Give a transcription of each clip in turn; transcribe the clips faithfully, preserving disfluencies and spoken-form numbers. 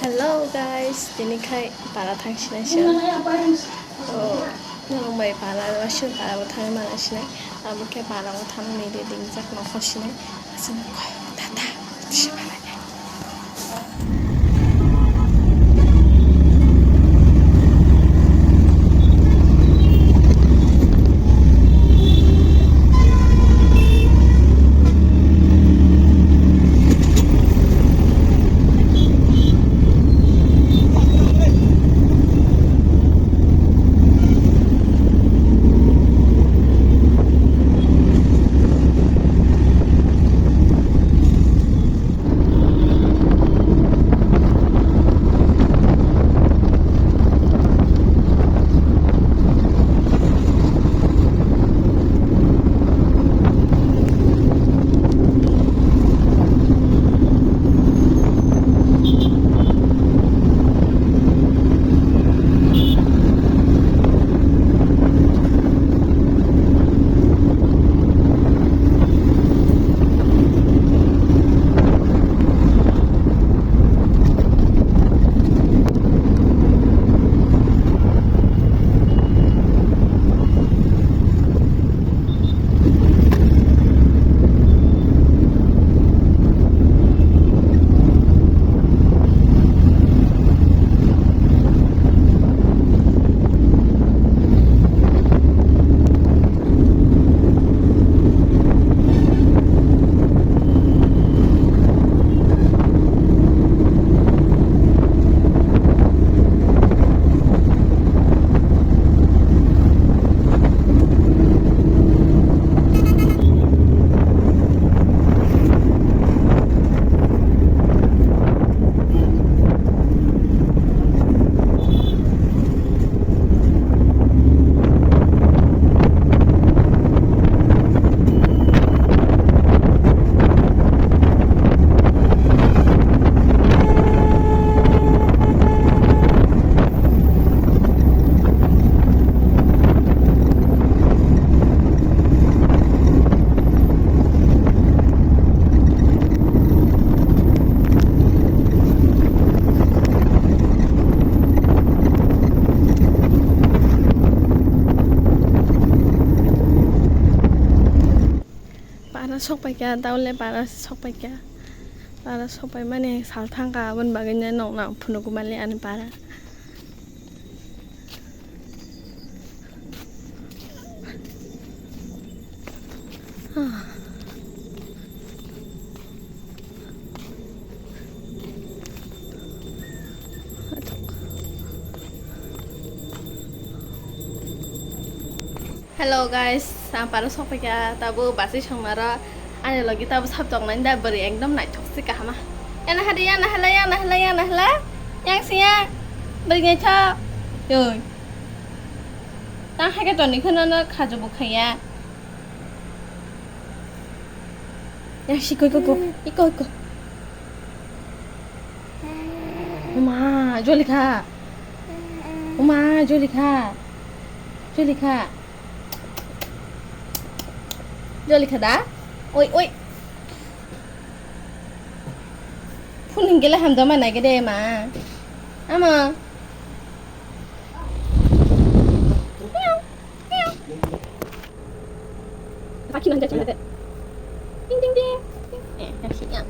Hello guys, tini khai para thang sinai se. Oh, nang bai para, wasil para bo thang mana sinai. Abo khe para bo thang ni de ding jak no kho sinai. Asana ko, tata, tata. Para sokpaikha, taule para sokpaikha. Para sokpaimani sal thangkha, aboni bagwino nokna phunugo mali ani para. Hello guys, ang para sokpaikha, tabuk basi songmaro ani logi tabuk sab tongnai da bwrwi ekdom naithok se kahama. Yana hadi, yana hala, yana hala, yana hala. Yang siya bwrwi naithok. Yoi. Tang hai khe toni kheno no khajo bo khaya. Ya, si koi, koi, koi. Iko, iko. Uma, joli kha. Uma, joli kha. Joli kha. Joli kha da? Oi, oi. Phun hingkhe le hamjakma nai khe de ma. Ama. Miau, miau. Sakhi nang jachung de. Ding, ding, ding. Eh, ya, si, ya.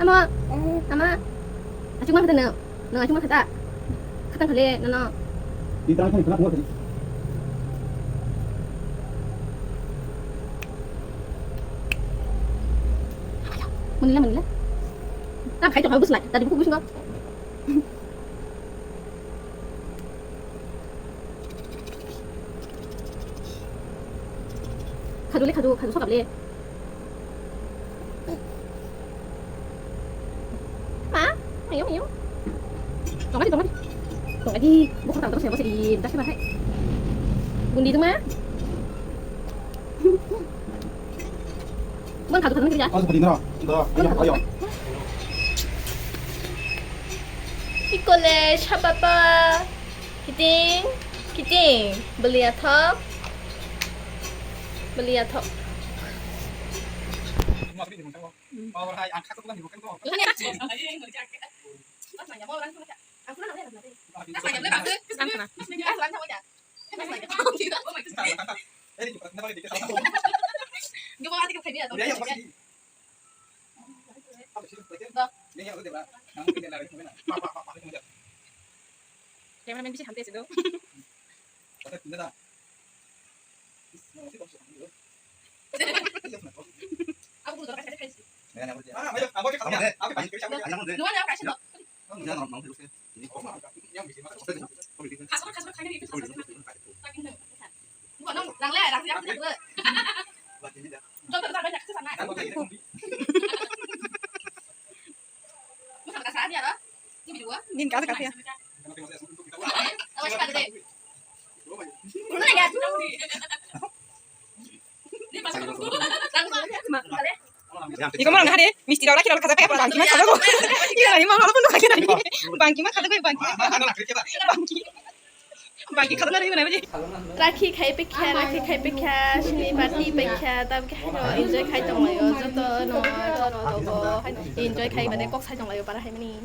Ama, ama. Achung ma kata na. No, achung ma kata. Kata khale, no, no. Di tang thani kena kuat tadi. Manila, manila. Tam khai to habus lai. Tadi buku buku singko. Khaju le, khaju, khaju sokap le. Ma, ayo, ayo. Tong adi, tong adi. Tong adi, buku tak terus ya, bos, di, dah, sih, bahai. Bundi itu, Ma. Bang, khaju, khaju, kerja. Oh, seperti ini, Ro. Ro, ayo, ayo. Ikole, siapa, Pa? Kiting, kiting, bwlwi athok, bwlwi athok. Ang khakha bukan ni bukan ko. Ang khna. Eri ko na ba de. Ang khna. Cameraman bisi hamte sido. Din kasa kasa ya. Iko mo nang hari misti rok rakhi rok kasa pe bangki ma kasa ko. Iko nang mo rok pun kasa nang. Bangki ma kasa ko bangki. Bangki. Bangki kasa nang iko nang. Rakhi khai pekha, rakhi khai pekha, sini party pekha, tab khe enjoy khai tong laio, joto no, joto no, enjoy khai mane kok sai tong laio para hai mani.